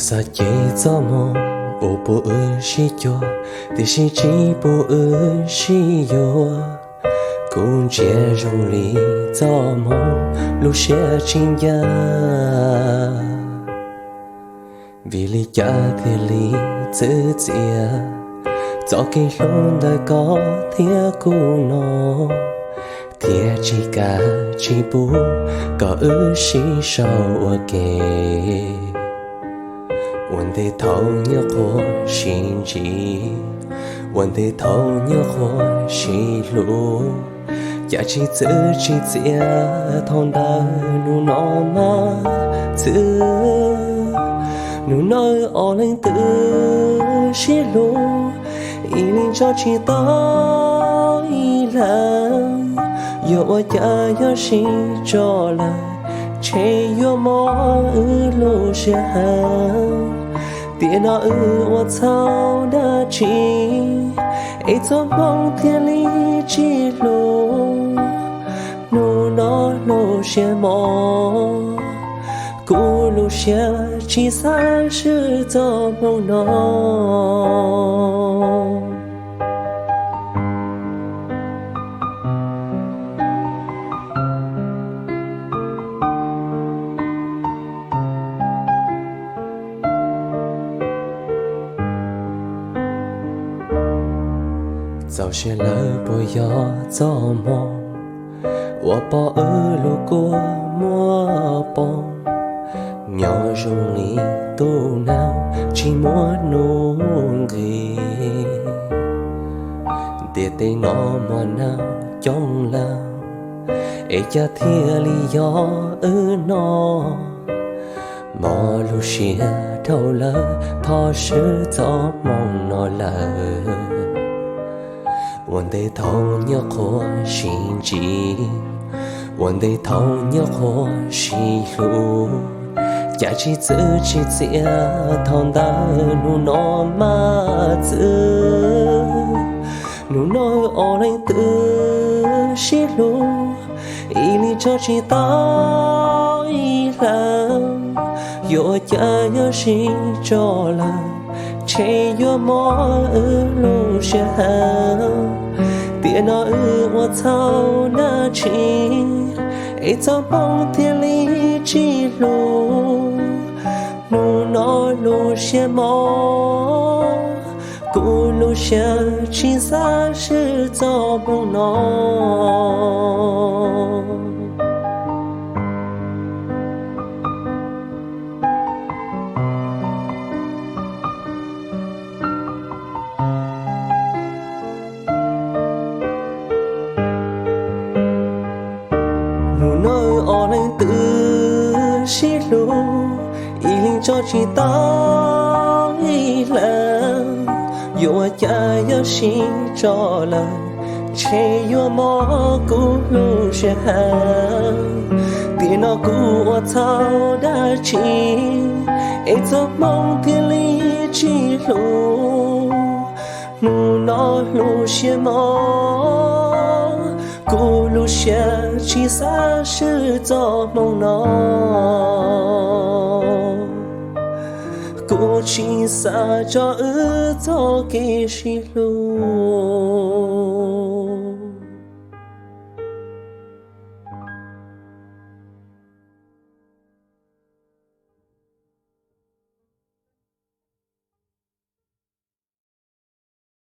Xav ces txoj hmoo uas pub wb sib cuag, tiam sis tsis pub wb sib yuav. Kuv ntsia zoo li txoj hmoo lub siab tsis ncaj. Vim li cas thiaj li txwv txiav txoj kev hlub ntawm koj thiab kuv no, thiaj tsis kam tsis pub kom wb sib sau ua ke. Ua ntej thaum nyuam qhuav sib ntsib, ua ntej thaum nyuam qhuav sib hlub, cas tsis txwv tsis txiav thaum ntawd, hnub no mas txwv. Hnub no wb ob leeg twb sib hlub, ib leeg tso tsis tau ib leeg. Yuav ua cas yuav sib tso lawm, ntshe yuav mob wb lub siab heev. Tiam no wb ua txhaum dab tsi, es txoj hmoo thiaj li tsis hlub. Hnub no lub siab mob, kuv lub siab tsis xav swb txoj hmoo no. Txaus siab lawm puas yog txoj hmoo uas pom wb lub kua muag poob, nyob zoo li tus neeg tsis muaj nuj nqis. Ntiaj teb no mos neeg coob lawm, es cas thiaj li yog wb no. Mob lub siab dhau lawm, thov swb txoj hmoo no lawm. Ua ntej thaum nyuam qhuav sib ntsib, ua ntej thaum nyuam qhuav sib hlub, cas tsis txwv tsis txiav thaum ntawd, hnub no mas txwv. Hnub no wb ob leeg twb sib hlub, ib leeg tso tsis tau ib leeg. Yuav ua cas yuav sib tso lawm, ntshe yuav mob wb lub siab heev. Tiam no wb ua txhaum dab tsi, es txoj hmoo thiaj li tsis hlub. Hnub no lub siab mob, kuv lub siab tsis xav swb txoj hmoo no. Hnub no wb ob leeg twb sib hlub, ib leeg tso tsis tau ib leeg. Yuav ua cas yuav sib tso lawm, ntshe yuav mob kuv lub siab heev. Tiam no kuv ua txhaum dab tsi, es txoj hmoo thiaj li tsis hlub. Hnub no lub siab mob, kuv lub siab tsis xav swb txoj hmoo no. Kuv tsis xav tso wb txoj kev sib hlub.